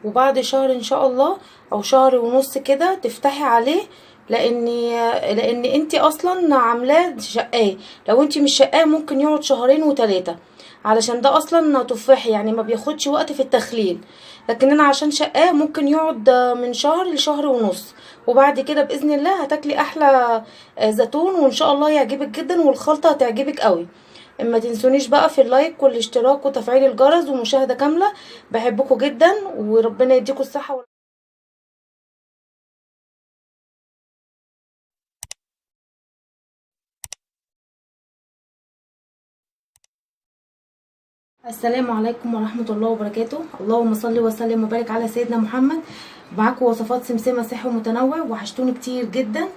وبعد شهر ان شاء الله او شهر ونص كده تفتحي عليه، لان انت اصلا عاملاه شقاه. لو انت مش شقاه ممكن يقعد شهرين وتلاتة، علشان ده اصلا تفاحي يعني ما بياخدش وقت في التخليل. لكن انا عشان شقاه ممكن يقعد من شهر لشهر ونص، وبعد كده باذن الله هتاكلي احلى زيتون وان شاء الله يعجبك جدا، والخلطه هتعجبك قوي. ما تنسونيش بقى في اللايك والاشتراك وتفعيل الجرس ومشاهدة كاملة. بحبكم جدا وربنا يديكم الصحة. السلام عليكم ورحمة الله وبركاته. اللهم صل وسلم وبارك على سيدنا محمد. معاكم وصفات سمسمه صحي ومتنوع، وحشتوني كتير جدا.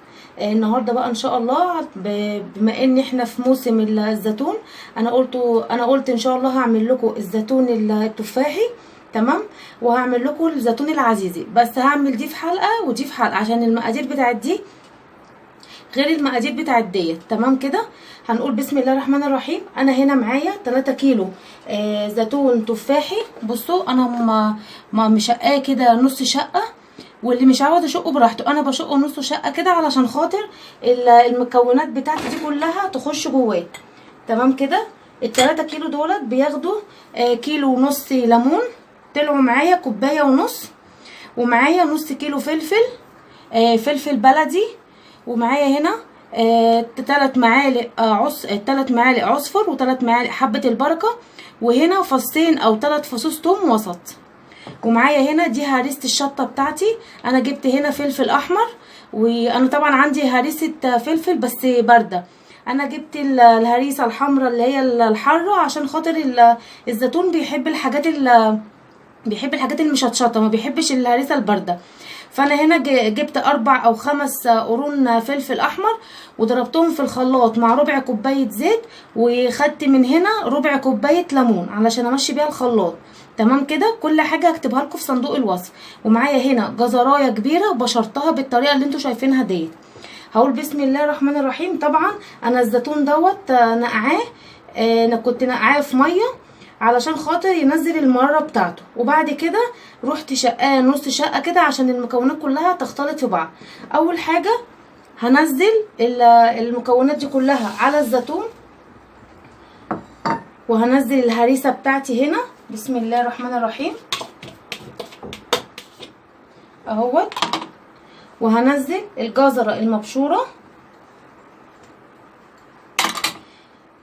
النهارده بقى ان شاء الله بما ان احنا في موسم الزيتون، انا قلت ان شاء الله هعمل لكم الزيتون التفاحي، تمام، وهعمل لكم الزيتون العزيزي، بس هعمل دي في حلقة ودي في حلقة عشان المقادير بتاعت دي غير المقادير بتاعت ديت، تمام كده. هنقول بسم الله الرحمن الرحيم. انا هنا معايا 3 كيلو زيتون تفاحي. بصوا انا ما مشقاه كده نص شقه، واللي مش عاوز اشقه براحته، انا بشقه نص شقه كده علشان خاطر المكونات بتاعتي دي كلها تخش جواه، تمام كده. ال3 كيلو دولت بياخدوا كيلو ونص ليمون، طلعوا معايا كوباية ونص، ومعايا نص كيلو فلفل، فلفل بلدي، ومعايا هنا 3 معالق 3 معالق عصفر، و3 معالق حبة البركة، وهنا فصين او 3 فصوص توم وسط، ومعايا هنا دي هريسة الشطة بتاعتي. انا جبت هنا فلفل احمر، وانا طبعا عندي هريسة فلفل بس باردة، انا جبت الهريسة الحمراء اللي هي الحارة عشان خاطر الزيتون بيحب الحاجات بيحب الحاجات المشطشطة، ما بيحبش الهريسة الباردة. فانا هنا جبت 4 او 5 قرون فلفل احمر وضربتهم في الخلاط مع ربع كوباية زيت، وخدت من هنا ربع كوباية ليمون علشان امشي بيها الخلاط، تمام كده. كل حاجة هكتبها لكم في صندوق الوصف. ومعايا هنا جزرايه كبيرة بشرتها بالطريقة اللي انتوا شايفينها ديت. هقول بسم الله الرحمن الرحيم. طبعا انا الزيتون دوت نقعاه، انا كنت نقعاه في مية علشان خاطر ينزل المرارة بتاعته، وبعد كده رحت شقاه نص شقه كده عشان المكونات كلها تختلط في بعض. اول حاجة هنزل المكونات دي كلها على الزيتون، وهنزل الهريسه بتاعتي هنا، بسم الله الرحمن الرحيم اهوت، وهنزل الجزره المبشوره.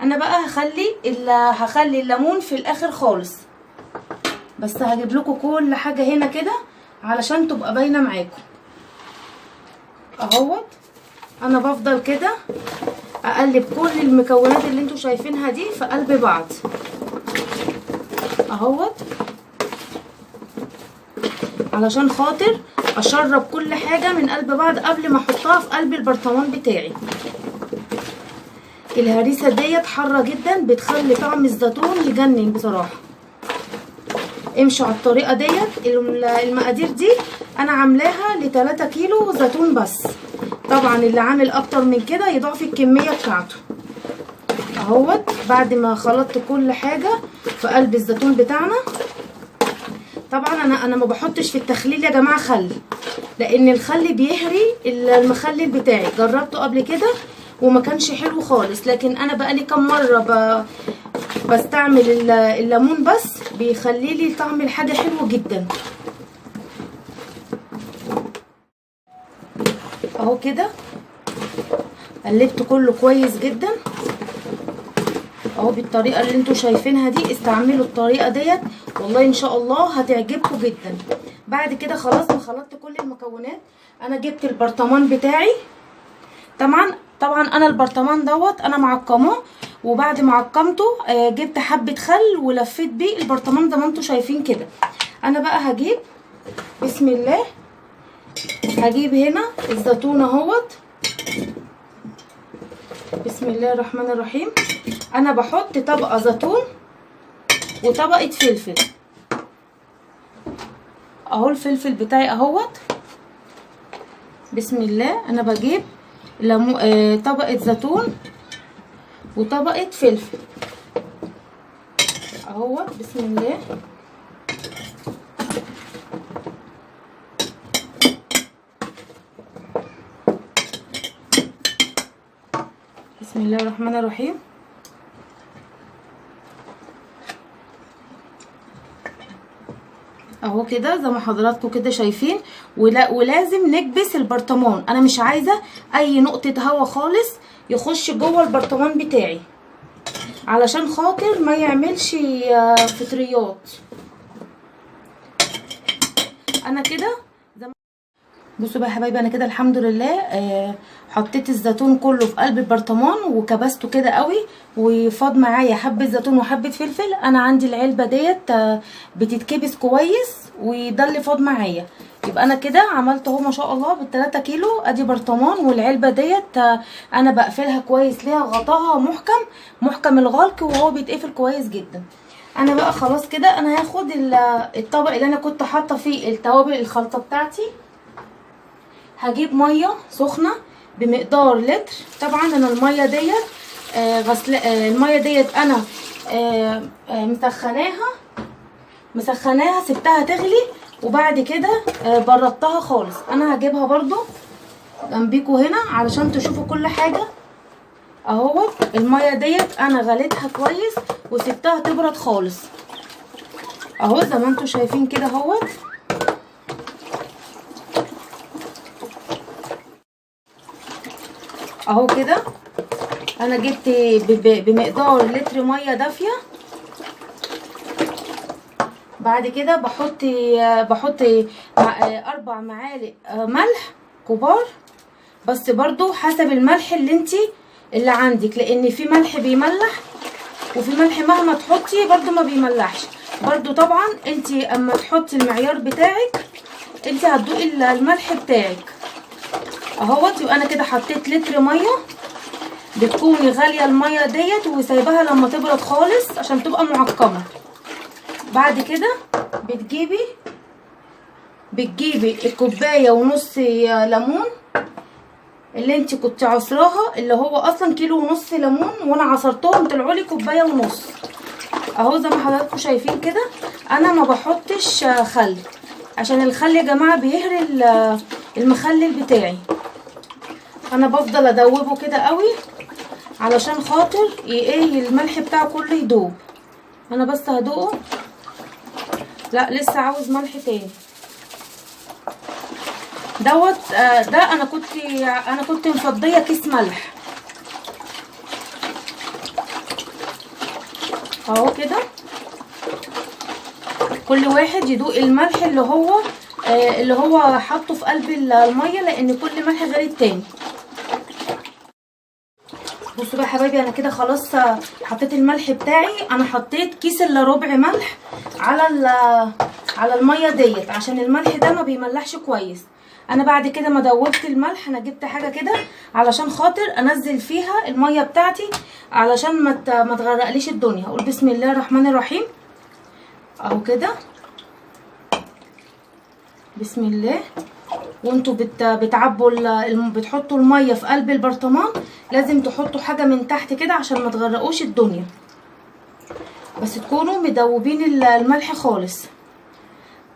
انا بقى هخلي الليمون في الاخر خالص، بس هجيب لكم كل حاجة هنا كده علشان تبقى باينة معاكم اهوت. انا بفضل كده اقلب كل المكونات اللي انتوا شايفينها دي في قلب بعض اهوت، علشان خاطر اشرب كل حاجة من قلب بعض قبل ما احطها في قلب البرطمان بتاعي. الهريسه ديت حارة جدا، بتخلي طعم الزيتون يجنن بصراحة. امشوا على الطريقة ديت. المقادير دي انا عاملاها ل3 كيلو زيتون بس، طبعا اللي عامل اكتر من كده يضاعف الكمية بتاعته اهوت. بعد ما خلطت كل حاجة في قلب الزيتون بتاعنا، طبعا انا ما بحطش في التخليل يا جماعة خل، لان الخل بيهري المخلل بتاعي، جربته قبل كده وما كانش حلو خالص. لكن انا بقالي كام مرة بستعمل الليمون بس، بيخلي لي طعم الحاجة حلو جدا اهو. كده قلبت كله كويس جدا اهو بالطريقة اللي انتوا شايفينها دي. استعملوا الطريقة ديت والله ان شاء الله هتعجبكم جدا. بعد كده خلاص ما خلطت كل المكونات، انا جبت البرطمان بتاعي. طبعا انا البرطمان دوت انا معقماه، وبعد ما عقمته جبت حبه خل ولفيت بيه البرطمان زي ما انتوا شايفين كده. انا بقى هجيب بسم الله، هجيب هنا الزيتون اهوت، بسم الله الرحمن الرحيم. انا بحط طبقه زيتون وطبقه فلفل اهو، الفلفل بتاعي اهوت بسم الله. انا بجيب طبقة زيتون وطبقة فلفل اهو بسم الله. الله الرحمن الرحيم. اهو كده زي ما حضراتكم كده شايفين. ولازم نكبس البرطمان، انا مش عايزه اي نقطة هوا خالص يخش جوه البرطمان بتاعي علشان خاطر ما يعملش فطريات. انا كده بصوا بقى يا حبايبي، انا كده الحمد لله حطيت الزيتون كله في قلب البرطمان وكبسته كده قوي، وفاض معايا حبه زيتون وحبه فلفل. انا عندي العلبة ديت بتتكبس كويس، وده اللي فاض معايا. يبقى انا كده عملت اهو ما شاء الله بال3 كيلو ادي برطمان. والعلبه ديت انا بقفلها كويس، ليها غطاها محكم الغلق، وهو بيتقفل كويس جدا. انا بقى خلاص كده انا هاخد الطبق اللي انا كنت حاطه فيه التوابل الخلطة بتاعتي. هجيب مية سخنة بمقدار لتر. طبعا انا المية ديت غسل المية ديت انا مسخناها سبتها تغلي، وبعد كده بردتها خالص. انا هجيبها برضو جنبيكوا هنا علشان تشوفوا كل حاجة. اهوت المية ديت انا غليتها كويس وسبتها تبرد خالص اهو زي ما انتوا شايفين كده اهوت. اهو كده انا جبت بمقدار لتر مية دافيه. بعد كده بحط 4 معالق ملح كبار، بس برضو حسب الملح اللي عندك، لان في ملح بيملح وفي ملح مهما تحطي برضو ما بيملحش. برضو طبعا انتي اما تحطي المعيار بتاعك انتي هتدوقي الملح بتاعك اهوت. يبقى انا كده حطيت لتر مية، بتكوني غالية المية ديت وسايباها لما تبرد خالص عشان تبقى معقمه. بعد كده بتجيبي الكوباية ونص ليمون اللي انت كنت عصراها، اللي هو اصلا 1.5 كيلو ليمون، وانا عصرتهم طلعوا لي 1.5 كوباية اهو زي ما حضراتكم شايفين كده. انا ما بحطش خل عشان الخل يا جماعة بيهري المخلل بتاعي. انا بفضل ادوبة كده قوي علشان خاطر ايه الملح بتاعه كله يدوب. انا بس هدوقه، لا لسه عاوز ملح تاني دوت. ده انا كنت مفضيه كيس ملح اهو كده. كل واحد يدوق الملح اللي هو حاطه في قلب المية، لان كل ملح غير التاني. بصوا بقى يا حبايبي، انا كده خلاص حطيت الملح بتاعي. انا حطيت كيس الا ربع ملح على المية ديت عشان الملح ده ما بيملحش كويس. انا بعد كده ما دوبت الملح، انا جبت حاجة كده علشان خاطر انزل فيها المية بتاعتي علشان ما تغرقليش الدنيا. اقول بسم الله الرحمن الرحيم اهو كده، بسم الله. وانتوا بتعبوا بتحطوا المية في قلب البرطمان، لازم تحطوا حاجة من تحت كده عشان ما تغرقوش الدنيا، بس تكونوا مدوبين الملح خالص.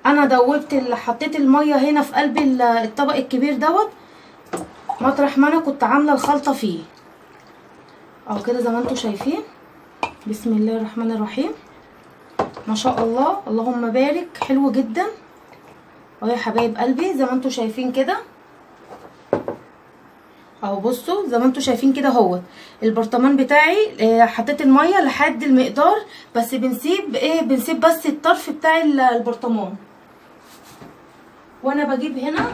انا دوبت حطيت المية هنا في قلب الطبق الكبير دوت مطرح ما انا كنت عامله الخلطة فيه اهو كده زي ما انتوا شايفين. بسم الله الرحمن الرحيم، ما شاء الله اللهم بارك، حلو جدا اهو يا حبايب قلبي زي ما انتوا شايفين كده اهو. بصوا زي ما انتوا شايفين كده اهوت البرطمان بتاعي، حطيت المية لحد المقدار، بس بنسيب بنسيب بس الطرف بتاع البرطمان. وانا بجيب هنا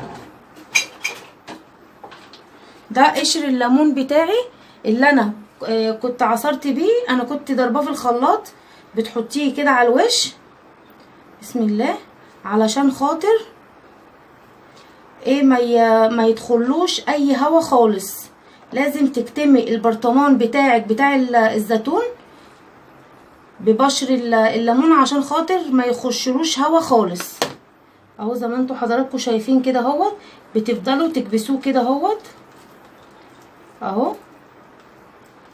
ده قشر الليمون بتاعي اللي انا كنت عصرت بيه، انا كنت ضرباه في الخلاط. بتحطيه كده على الوش بسم الله علشان خاطر ايه ما يدخلوش اي هوا خالص. لازم تكتمي البرطمان بتاعك بتاع الزيتون ببشر الليمون عشان خاطر ما يخشلوش هوا خالص اهو زي ما انتوا حضراتكم شايفين كده اهوت. بتفضلوا تكبسوه كده اهوت اهو،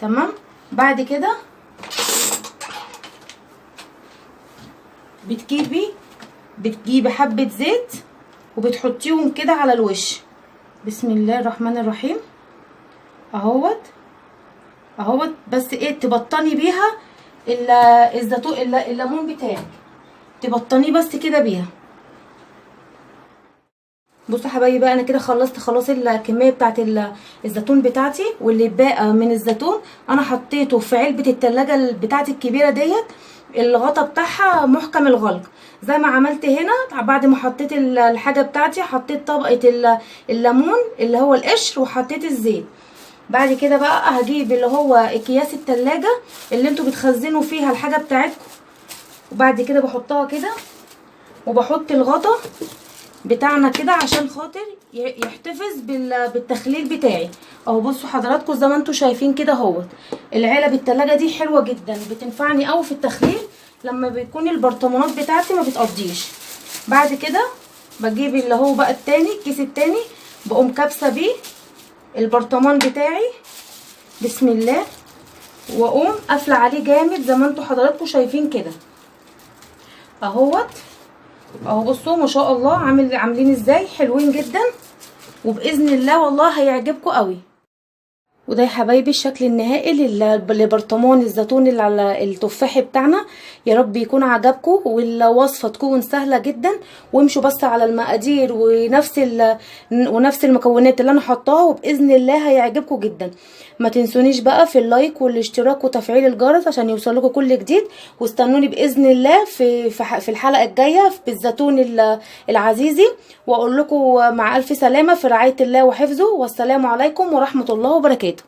تمام. بعد كده بتجيبي حبة زيت وبتحطيهم كده على الوش. بسم الله الرحمن الرحيم اهوت. اهوت. بس ايه، تبطني بيها الزيتون الليمون بتاعك، تبطنيه بس كده بيها. بصوا حبايبي بقى، انا كده خلصت خلاص الكمية بتاعت الزيتون بتاعتي، واللي بقى من الزيتون انا حطيته في علبة التلاجة بتاعتي الكبيرة ديت، الغطا بتاعها محكم الغلق. زي ما عملت هنا بعد ما حطيت الحاجة بتاعتي، حطيت طبقه الليمون اللي هو القشر، وحطيت الزيت. بعد كده بقى هجيب اللي هو اكياس التلاجة اللي انتوا بتخزنوا فيها الحاجة بتاعتكم، وبعد كده بحطها كده، وبحط الغطا بتاعنا كده عشان خاطر يحتفظ بالتخليل بتاعي اهو. بصوا حضراتكم زي ما انتوا شايفين كده اهوت. العلب التلاجة دي حلوة جدا، بتنفعني قوي في التخليل لما بيكون البرطمانات بتاعتي ما بتقضيش. بعد كده بجيب اللي هو بقى التاني، الكيس التاني، بقوم كابسه بيه البرطمان بتاعي بسم الله، واقوم قافله عليه جامد زي ما انتوا حضراتكم شايفين كده اهوت اهو. بصوا ما شاء الله عاملين ازاي، حلوين جدا، وباذن الله والله هيعجبكم قوي. وده يا حبايبي الشكل النهائي لبرطمان الزيتون اللي على التفاح بتاعنا. يا رب يكون عجبكم، والوصفه تكون سهلة جدا، وامشوا بس على المقادير ونفس المكونات اللي انا حطاها، وباذن الله هيعجبكم جدا. ما تنسونيش بقى في ال like والاشتراك وتفعيل الجرس عشان يوصلكم كل جديد، واستنوني باذن الله في الحلقة الجاية بالزيتون العزيزي. واقول لكم مع الف سلامه، في رعاية الله وحفظه، والسلام عليكم ورحمة الله وبركاته.